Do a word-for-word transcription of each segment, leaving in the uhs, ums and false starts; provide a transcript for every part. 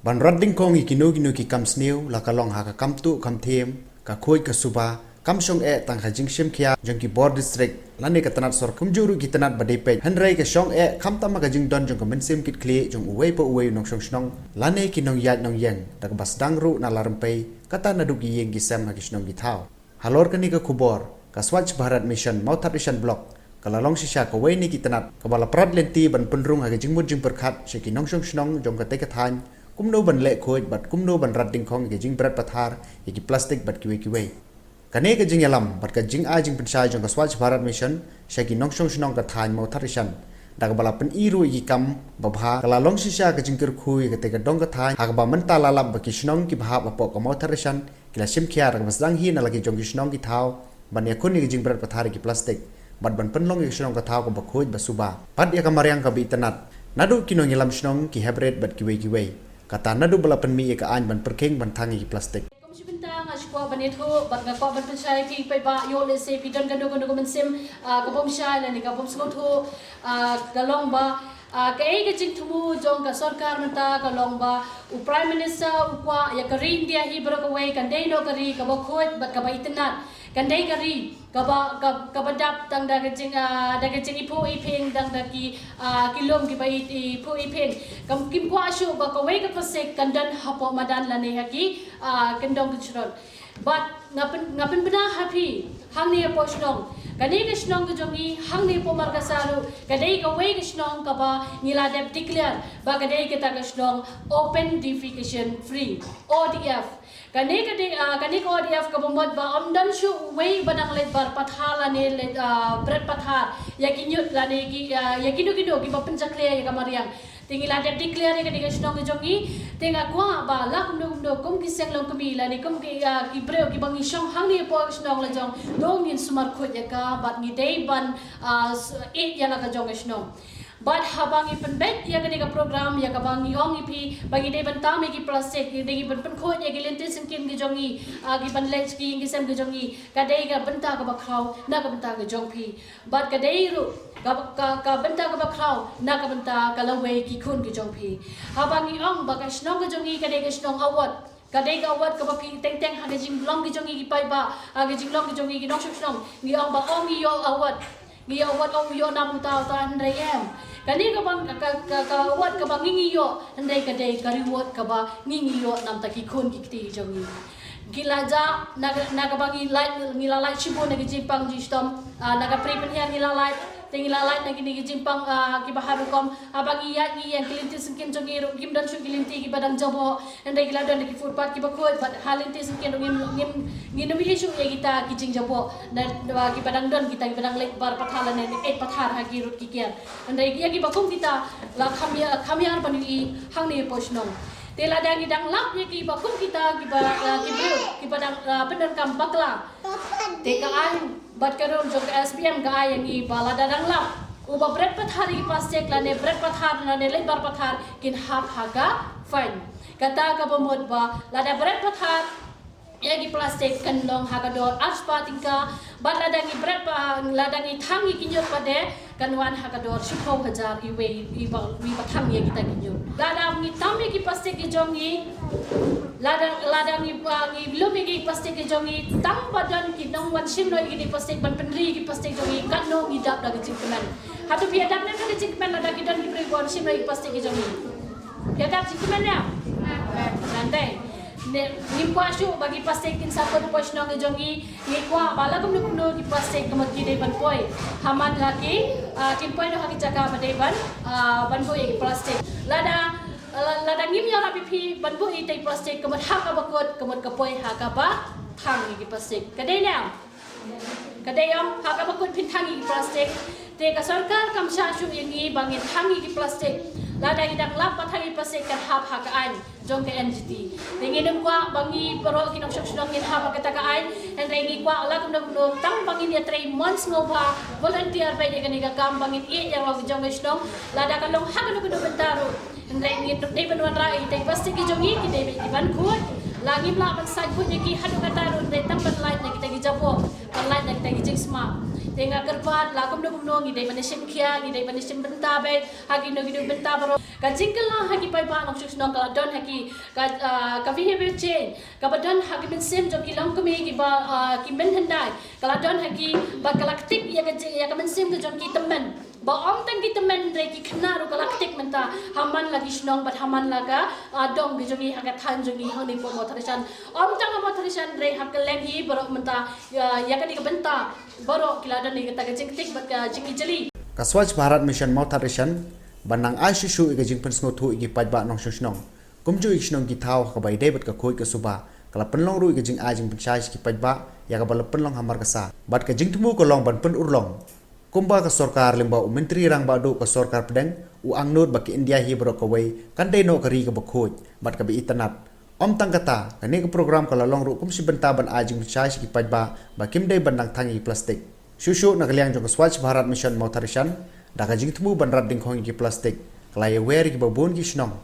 Ban rat dyngkhong ïa kino kino ki kam sniew, la ka long ha ka kam tuh kam thiem, ka khuid ka suba, kam shong eh tang ha ka jingshim khia jong ki bor district lane ka tnat sorkar, kumjuh ruh ki tnat ba dei peit, hynrei ka shong eh khamtam ha ka jingdon jong ka mynsiem kit khlieh jong uwei pa uwei u nongshong shnong lane ki nongïaid nongïeng, da kaba sdang ruh na la rympei, kata naduh ki ïing ki sem ha ki shnong ki thaw. Halor kane ka khubor, ka Swachh Bharat Mission Mawthadraishan Block ka la long shisha kawei na ki tnat kaba la prat lynti ban pynrung ha ka jingmut jingpyrkhat sha ki nongshong shnong jong katei ka thaiñ, kumno ban leh khuid bad kumno ban rat dyngkhong ïa ka jingbret pathar ïa ki plastik bad kiwei kiwei. Kane ka jingïalam bad ka jingai jingpynshai jong ka Swachh Bharat Mission sha ki nongshong shnong ka thaiñ Mawthadraishan, da kaba la pyni ruh ïa ki kam babha, ka la long shisha ka jingkyrkhu ïa katei ka dong ka thaiñ, ha kaba mynta la lap ba ki shnong kiba hap hapoh ka Mawthadraishan ki la shim khia da kaba sdang hi na la ki jong ki shnong ki thaw ban ïakhun ïa ka jingbret pathar ïa ki plastik, bad ban pynlong ïa ka shnong ka thaw kaba khuid ba suba bad ïa ka mariang kaba itynnad. Naduh ki nongïalam shnong, ki heprit bad kiwei kiwei, kata naduh ba la pynmih ïa ka aiñ ban pyrkhing ban thang ïa ki plastik. Kum shi bynta nga shu kwah ban ïathuh bad nga kwah ban pynshai ïa phi paidbah, ïoh lehse phi don kano kano ka mynsiem, ah, ka bym shai lane ka bym sngewthuh, ah, ka long ba, ah, kaei ka jingthmu jong ka sorkar mynta ka long ba u Prime Minister u kwah ïa ka ri India hi baroh kawei kan dei noh ka ri kaba khuid bad kaba itynnad, kan dei ka ri kaba, ka, kaba dap tang da ka jing, ah, da ka jingiphuh iphieng, tang da ki, ah, ki lum kiba i, iphuh iphieng. Kam, kim kwah shuh ba kawei ka plastik kan don hapoh madan lane ha ki, ah, kyndong kynshrut. Bad nga pyn, nga pynbna ha phi, hangne hapoh shnong, kane ka shnong ka jong ngi, hangne hapoh Markasa ruh, ka dei kawei ka shnong kaba ngi la dep declare ba ka dei kata ka shnong open defecation free, O D F. Kane ka dei, ah, kane ka O D F kaba mut ba ym don shuh uwei ba dang leit bar pathar lane leit, ah, bret pathar ïa ki ñiut lane ki, ah, ïa kino kino kiba pynjakhlia ïa ka mariang. Te ngi la dep declare ïa kane ka shnong ka jong ngi. Te nga kwah ba la kumno kumno kum ki seng longkmie lane kum ki, ah, ki briew kiba ngi shong hangne hapoh ka shnong la jong, to ngin sumar khuid ïa ka bad ngi dei ban, ah, s-, ïeit ïa la ka jong ka shnong. Bad haba ngi pynbeit ïa kane ka program, ïa kaba ngi ong ïa phi ba ngi dei ban tam ïa ki plastik, ngi dei ban pynkhuid ïa ki lynti syngkien ki jong ngi, ah, ki ban leit ki ïing ki sem ki jong ngi, ka dei ka bynta kaba khraw na ka bynta ka jong phi. Bad ka dei ruh ka, ka, ka bynta kaba khraw na ka bynta ka lawei ki khun ki jong phi. Haba ngi ong ba ka shnong ka jong ngi ka dei ka shnong award, ka dei ka award kaba phi teng teng ha ka jinglong ki jong ngi ki paidbah, ha ka jinglong ki jong ngi ki nongshong shnong, ngi ong ba ong ngi ïoh award. Ngi ïoh award, ong ïoh nam uta uta, hynrei em. Kane kaba, ka, ka, ka award kaba ngi ngi ïoh, hynrei ka dei ka reward kaba ngi ngi ïoh namar ki khun ki kti jong ngi. Ki la jah na, na kaba ngi lait, ngi la lait shibun na ki jingpang jingshitom, ah, na ka Pri Pynhiar ngi la lait, te ngi la lait na kine ki jingpang, ah, kiba har rukom, haba ngi ïaid ngi ïeng ki lynti syngkien jong ngi ruh kim don shuh ki lynti kiba dang jaboh, hynrei ki la don da ki footpath kiba khuid, bad ha lynti syngkien ruh ngim, ngim, ngim ïohi shuh ïa kita ki jingjaboh. Na, na kiba dang don kita kiba dang leit bar pathar lane leit pathar ha ki rud ki kiar. Hynrei ïa kiba kum kita la kham ïa, kham ïar ban ïohi hangne hapoh shnong. Te lada ngi dang lap ïa kiba kum kita kiba, ah, ki briew kiba dang, ah, pyndonkam bakla, te ka aiñ bad ka rule jong ka S B M ka ai ïa ngi ba lada dang lap uba bret pathar ïa ki plastik lane bret pathar lane leit bar pathar, kin hap ha ka fine. Kata kaba mut ba lada bret pathar ïa ki plastik kan long ha ka dor arspah tyngka, bad lada ngi bret pa, lada ngi thang ïa ki ñiut pat de kan wan ha ka dor shiphew hajar iwei iba, iba thang ïa kita ki ñiut. Lada ngi tam ïa ki plastik ki jong ngi, lada, lada ngi, ah, ngi lum ïa ki plastik ki jong ngi, tang ba don ki nongwan shim noh ïa ki plastik ban pynri ïa ki plastik jong ngi, katno ngi dap da ka jingkmen. Hato phi ïa dap ne ka jingkmen lada ki don ki briew wan shim noh ïa ki plastik ki jong ngi? Ïa dap jingkmen ïa? Ngan dei. Ne, ngim kwah shuh ba ki plastik kin sa kut hapoh shnong ka jong ngi. Ngi kwah ba la kumno kumno ki plastik ka mut ki dei ban poi ha man la ki, ah, kin poi noh ha ki jaka ba dei ban, ah, ban buh ïa ki plastik. Lada, la-, lada ngim ïarap ïa phi ban buh ïa ki plastik, ka mut ha kaba kut, ka mut ka poi ha kaba thang ïa ki plastik. Ka dei ne em? Ka dei em, ha kaba kut phin thang ïa ki plastik. Te ka sorkar kam shah shuh ïa ngi ba ngin thang ïa ki plastik. Lada ngi dang lap ba thang ïa ki plastik kan hap ha ka aiñ jong ka N G T. Te ngin ym kwah ba ngi baroh ki nongshong shnong ngin hap ha kata ka aiñ. Hynrei ngi kwah la kumno kumno tang ba ngin ïatrei mon sngewbha, volunteer beit ïa kane ka kam ba ngin ïeit ïa la ki jong ka shnong. Lada ka long ha kano kano bynta ruh. Hynrei ngi dei ban wanrah ïa kita ki plastik ki jong ngi, ki dei beit ki ban khuid. La ngim lah ban sait khuid ïa ki haduh katta ruh, hynrei tang ban lait na kita ki jaboh, ban lait na kita ki jingsma. Te nga kyrpad la kumno kumno ngi dei ban shim khia, ngi dei ban shim bynta beit ha kino kino bynta baroh. Ka jingkylla ha ki paidbah nongshong shnong ka la don ha ki ka, ah, ka behavior change kaba don ha ki mynsiem jong ki longkmie kiba, ah, ki mynhyndai. Ka la don ha ki ba ka la ktik ïa ka jing, ïa ka mynsiem ka jong ki tymmen. Ba ym tang ki tymmen hynrei ki khynnah ruh ka la ktik mynta ha man la ki shnong bad ha man la ka, ah, dong ki jong ngi ha ka thaiñ jong ngi hangne hapoh Mawthadraishan. Ym tang ha Mawthadraishan hynrei ha kylleng hi baroh mynta, ïa, ïa kane ka bynta baroh ki la don ïa kata ka jingktik bad ka jingijli. Ka Swachh Bharat Mission Mawthadraishan ban nang ai shuh shuh ïa ka jingpynsngewthuh ïa ki paidbah nongshong shnong. Kumjuh ïa ki shnong ki thaw ha kaba ïadei bad ka khuid ka suba ka la pynlong ruh ïa ka jingai jingpynshai sha ki paidbah ïa kaba la pynlong ha Markasa. Bad ka jingthmu ka long ban pynurlong. Kumba ka sorkar lyngba u Myntri Rangbah Duh ka sorkar pdeng u angnud ba ka India hi baroh kawei kan dei noh ka ri kaba khuid bad kaba itynnad. Ym tang kata, kane ka program ka la long ruh kum shi bynta ban ai jingpynshai sha ki paidbah ba kim dei ban dang thang ïa ki plastik. Shuh shuh na ka liang jong ka Swachh Bharat Mission Mawthadraishan da ka jingthmu ban rat dyngkhong ïa ki plastik ka la ïawer ïa kiba bun ki shnong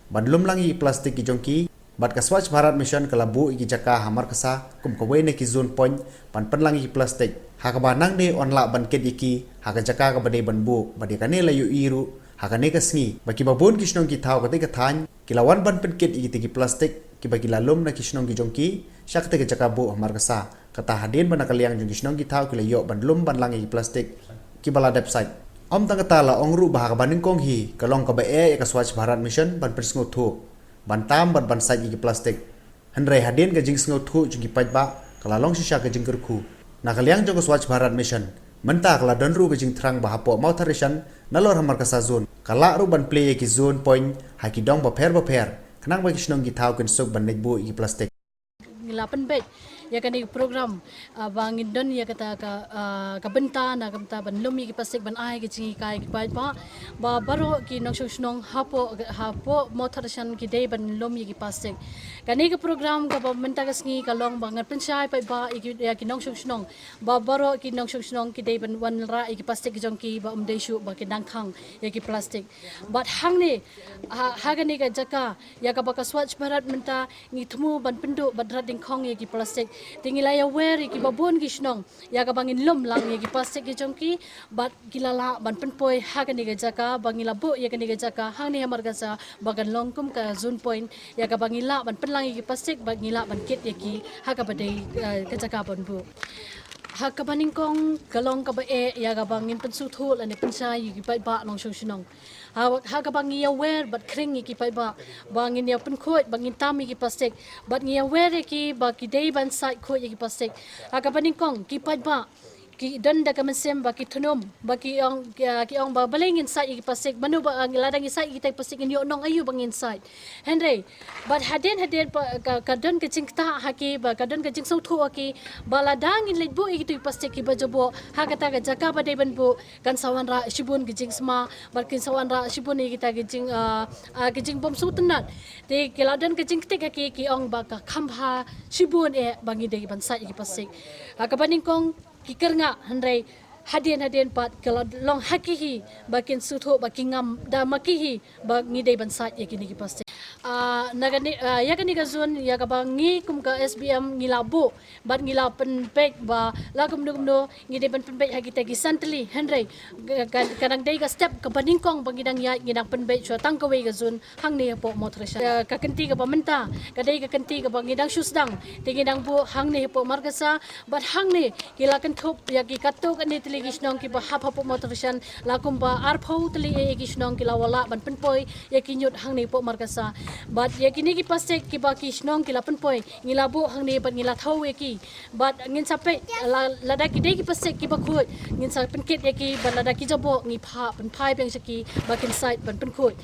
ban lum lang ïa ki plastik ki jong ki. Bad ka Swachh Bharat Mission ka la buh ïa ki jaka ha Markasa kum kawei na ki zone point ban pynlang ïa ki plastik ha kaba nangne yn lah ban kit ïa ki ha ka jaka kaba dei ban buh. Bad ïa kane la ïohi ruh ha kane ka sngi ba kiba bun ki shnong ki thaw katei ka thaiñ ki la wan ban pynkit ïa kitei ki plastik kiba ki la lum na ki shnong ki jong ki sha katei ka jaka buh ha Markasa. Kata hadien ba na ka liang jong ki shnong ki thaw ki la ïoh ban lum ban lang ïa ki plastik kiba la dep sait. Ym tang kata, la ong ruh ba ha kaba nyngkong hi ka long kaba eh ïa ka Swachh Bharat Mission ban pynsngewthuh, ban tam bad ban sait ïa ki plastik. Hynrei hadien ka jingsngewthuh jong ki paidbah ka la long shisha ka jingkyrkhu. Na ka liang jong ka Swachh Bharat Mission mynta ka la don ruh ka jingthrang ba hapoh Mawthadraishan nalor ha Markasa zone ka lah ruh ban plie ïa ki zone point ha ki dong bapher bapher khnang ba ki shnong ki thaw kin suk ban leit buh ïa ki plastik. Ngi la pynbeit ïa kane ka program, ah, ba ngin don ïa kata ka, ah, ka bynta na ka bynta ban lum ïa ki plastik ban ai ka jinghikai ïa ki paidbah ba baroh ki nongshong shnong hapoh, hapoh Mawthadraishan ki dei ban lum ïa ki plastik. Kane ka program kaba mynta ka sngi ka long ba ngan pynshai paidbah ïa ki, ïa ki nongshong shnong ba baroh ki nongshong shnong ki dei ban wanrah ïa ki plastik ki jong ki ba ym dei shuh ba ki dang khang ïa ki plastik. Bad hangne ha, ha kane ka jaka ïa kaba ka Swachh Bharat mynta ngi thmu ban pynduh bad rat dyngkhong ïa ki plastik. Te ngi la ïawer ïa kiba bun ki shnong ïa kaba ngin lum lang ïa ki plastik ki jong ki bad ki la lah ban pynpoi ha kane ka jaka ba ngi la buh ïa kane ka jaka hangne ha Markasa ba kan long kum ka zone point ïa kaba ngi lah ban pynlang ïa ki plastik bad ngi lah ban kit ïa ki ha kaba dei, eh, ka jaka ban buh. Ha kaba nyngkong ka long kaba eh ïa kaba ngin pynsngewthuh lane pynshai ïa ki paidbah nongshong shnong. Ha, ha kaba ngi ïawer bad khring ïa ki paidbah ba ngin ïa pynkhuid ba ngin tam ïa ki plastik bad ngi ïawer ïa ki ba ki dei ban sait khuid ïa ki plastik. Ha kaba nyngkong ki paidbah ki don da ka mynsiem ba ki thnum ba ki ong, ki, ki ong ba balei ngin sait ïa ki plastik, mano ba, ah, lada ngi sait ïa kita ki plastik ngin ïoh nong aïu ba ngin sait. Hynrei bad hadien hadien pat ka, ka don ka jingktah ha ki ba ka don ka jingsngewthuh ha ki ba lada ngin leit buh ïa kita ki plastik kiba jaboh ha kata ka jaka ba dei ban buh kan sa wanrah shibun ki jingsma bad kin sa wanrah shibun ïa kita ki jing, ah, ah, ki jingbymsngewtynnat. Te ki la don ka jingktik ha ki, ki ong ba ka kham bha shibun eh ba ngi dei ban sait ïa ki plastik. Ha kaba nyngkong ki kyrngah hynrei hadien hadien pat ka la long ha ki hi ba kin sngewthuh ba ki ngam da ma ki hi ba ngi dei ban sait ïa kine ki plastik. Ah, na kane, ah, ïa kane ka zone ïa kaba ngi kum ka S B M ngi la buh bad ngi la pynbeit ba la kumno kumno ngi dei ban pynbeit ha kita ki san tylli, hynrei ka, ka, ka dang dei ka step kaba nyngkong ba ngi dang ïaid, ngi dang pynbeit shuwa tang kawei ka zone hangne hapoh Mawthadraishan. Ka, ka kynti kaba mynta ka dei ka kynti kaba ngi dang shu sdang, te ngi dang buh hangne hapoh Markasa bad hangne ki la kynthup ïa ki katto katne tylli ki shnong kiba hap hapoh Mawthadraishan, la kumba arphew tylli eh ki shnong ki la lah ban pynpoi ïa ki ñiut hangne hapoh Markasa. Bad ïa kine ki plastik kiba ki shnong ki la pynpoi ngi la buh hangne bad ngi la thew ïa ki. Bad ngin sa peit la, lada ki dei ki plastik kiba khuid ngin sa pynkit ïa ki bad lada ki jaboh ngi phah pynphai biang sha ki ba kin sait ban pynkhuid.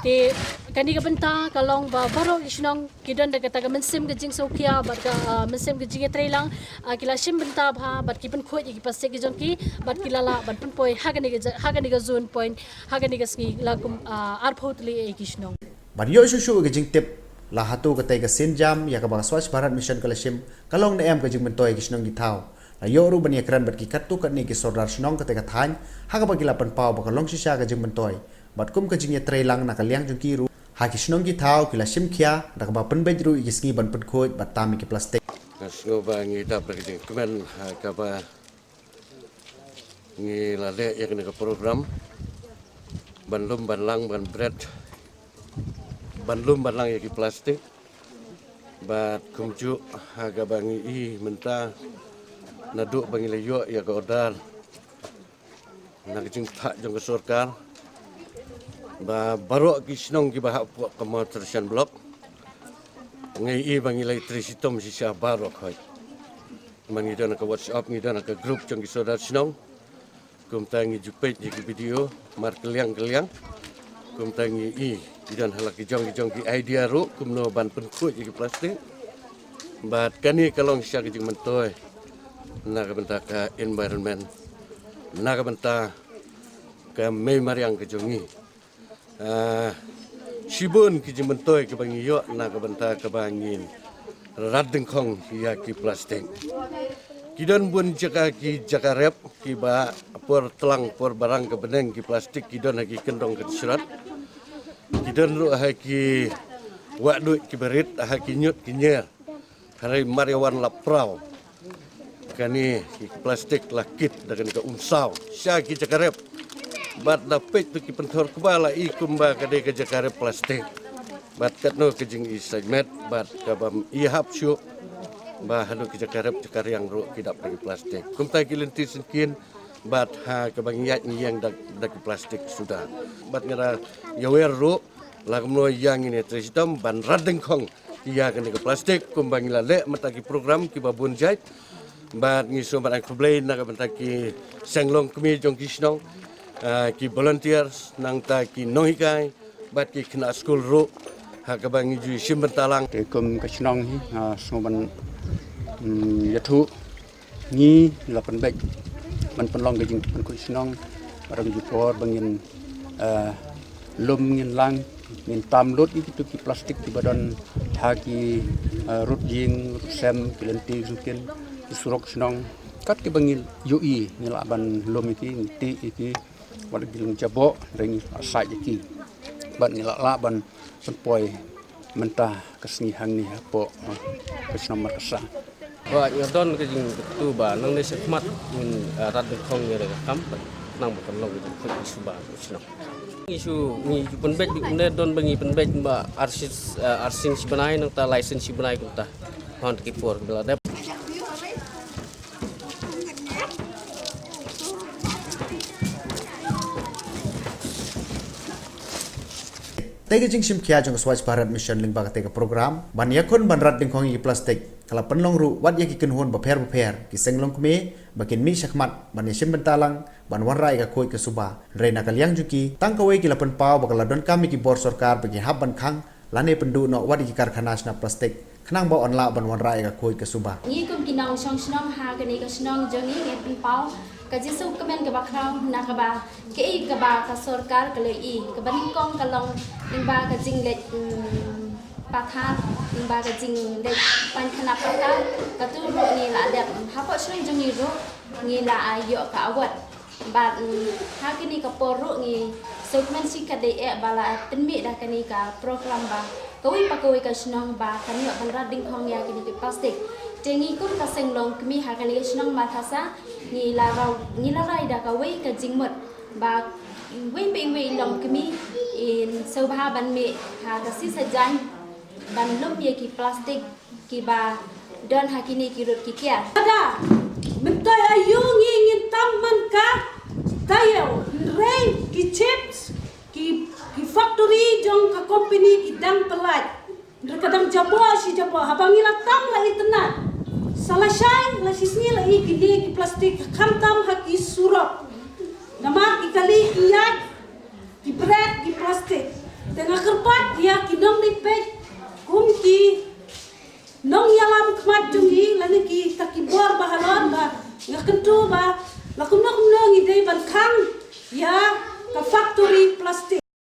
Te kane ka bynta ka long ba baroh ki shnong ki don da kata ka mynsiem ka jingsngewkhia bad ka, ah, mynsiem ka jingïatreilang, ah, ki la shim bynta bha bad ki pynkhuid ïa ki plastik ki jong ki bad ki la lah ban pynpoi ha kane ka ja-, ha kane ka zone point ha kane ka sngi la kum, ah, arphew tylli eh ki shnong. Ban ïoh shuh shuh ka jingtip la hato katei ka sienjam ïa kaba ka Swachh Bharat Mission ka la shim ka long ne em ka jingmyntoi ki shnong ki thaw. La ïoh ruh ban ïakren bad ki katto katne ki sordar shnong katei ka thaiñ ha kaba ki la pynpaw ba ka long shisha ka jingmyntoi bad kum ka jingïatreilang na ka liang jong ki ruh ha ki shnong ki thaw ki la shim khia da kaba pynbeit ruh ïa ki sngi ban pynkhuid bad tam ïa ki plastik. Nga sngew ba ngi dap da ka jingkmen ha kaba Ngi la leh ïa kane ka program ban lum ban lang ban bret, ban lum ban lang ïa ki plastik. Bad kumjuh ha kaba ngi i mynta, naduh ba ngi la ïoh ïa ka order na ka jingthah jong ka sorkar ba baroh ki shnong kiba hap hapoh ka Mawthadraishan Block, ngi i ba ngi la trei shitom shisha baroh khoit. Ba ngi don ha ka WhatsApp, ngi don ha ka group jong ki sordar shnong. Kumta ngi ju peit ïa ki video markylliang kylliang. Kumta ngi i, ngi don ha la ki jong ki jong ki idea ruh kumno ban pynkhuid ïa ki plastik. Bad kane ka long shisha ka jingmyntoi na ka bynta ka environment, na ka bynta ka mei mariang ka jong ngi. Ah, shibun ki jingmyntoi kiba ngi ïoh na ka bynta kaba ngin rat dyngkhong ïa ki plastik. Ki don bun jaka, ki jaka rep kiba por tlang por barang ka bneng ki plastik ki don ha ki kyndong kynshrot. Ki don ruh ha ki wahduid kiba rit, ha ki ñiut ki ñier. Hynrei mar ïa wan la praw, kane ki plastik la kit da kane ka umsaw sha ki jaka rep. Bad la peit to ki pynthor kba la i kumba ka dei ka jaka rep plastik. Bad katno ka jing i sait met bad kaba i hap shuh ba haduh ki jaka rep jaka riang ruh ki dap da ki plastik. Kumta ki lynti syngkien bad ha kaba ngi ïaid ngi ïeng da, da ki plastik suda. Bad nga da ïawer ruh la kumno ïa ngin ïa trei shitom ban rat dyngkhong ïa kane ka plastik kumba ngi la leh mynta ki program kiba bun jait. Bad ngi sngewbha ban ai khublei na ka bynta ki seng longkmie jong ki shnong, ah, ki volunteers, nangta ki nonghikai bad ki khynnah skul ruh ha kaba ngi ju shim bynta lang. Te kum ka shnong hi, ah, sngewbha ban, mm, ïathuh ngi la pynbeit ban pynlong ka jingpynkhuid shnong. Ba dang ju por ba ngin, eh, lum ngin lang, ngin tam lut ïa kitu ki plastik kiba don ha ki, eh, rud ïing, rud sem, ki lynti jong ki, ki surok shnong. Kat kiba ngi ïohi ngi lah ban lum ïa ki, ngi tih ïa ki. Wat la ki long jaboh, hynrei ngi la sait ïa ki. Bad ngi la lah ban pynpoi mynta ka sngi hangne hapoh, eh, ka shnong Markasa. Ba nga don ka jingkyntu ba nangne shakhmat ngin, eh, rat dyngkhong ïa ka kam, nang ba kan long ka jingkhuid suba ka shnong. Ngi shu, ngi shu pynbeit, ngi don ba ngi pynbeit ba arsien, eh, arsien shi bnai nangta laisien shi bnai kumta. Hon ki por ba la dep. Te ka jingshim khia jong ka Swachh Bharat Mission lyngba kata ka program ban ïakhun ban rat dyngkhong ïa ki plastik ka la pynlong ruh wat ïa ki kynhun bapher bapher, ki seng longkmie ba kin mih shakhmat ban ïashim bynta lang ban wanrah ïa ka khuid ka suba. Hynrei na ka liang jong ki, tang kawei ki la pynpaw ba ka la donkam ïa ki bor sorkar ba ki hap ban khang lane pynduh noh wat ïa ki karkhana shna plastik khnang ba yn lah ban wanrah ïa ka khuid ka suba. Ngi kum ki nongshong shnong ha kane ka shnong jong ngi, ngi pynpaw ka jingsngewkmen kaba khraw na kaba kaei kaba ka sorkar ka la ïohi, kaba nyngkong ka long lyngba ka jingleit, mm, pathar, lyngba ka jingleit paikhana pathar, katu ruh ngi la dep, hapoh shnong jong ngi ruh ngi la, ah, ïoh ka award. Bad, mm, ha kane ka por ruh ngi sngewkmen shikatdei eh ba la pynmih da kane ka program ba kawei pa kawei ka shnong ba kan ïoh ban rat dyngkhong ïa kine ki plastik. Te ngi kum ka seng longkmie ha kane ka shnong Markasa ngi la ra-, ngi la rai da kawei ka jingmut ba iwei pa iwei i longkmie in sngewbha ban mih ha ka sngi Saitjaiñ ban lum ïa ki plastik kiba don ha kine ki rud ki kiar. Lada mynta ïa u ngi ngin tam man ka taïew, hynrei ki chips, ki, ki factory jong ka company ki dang pyllait. Hynrei ka dang jaboh shi jaboh, haba ngi la tam la itynnad. Sa lashai la shisngi la i kine ki plastik, khamtam ha ki surok. Namar ki kali ki ïaid ki bret ki plastik. Te nga kyrpad ïa ki nongdie peit kum ki nongïalam khmat jong ngi lane kita ki bor ba halor ba nga kyntu ba la kumno kumno ngi dei ban khang ïa ka factory plastik.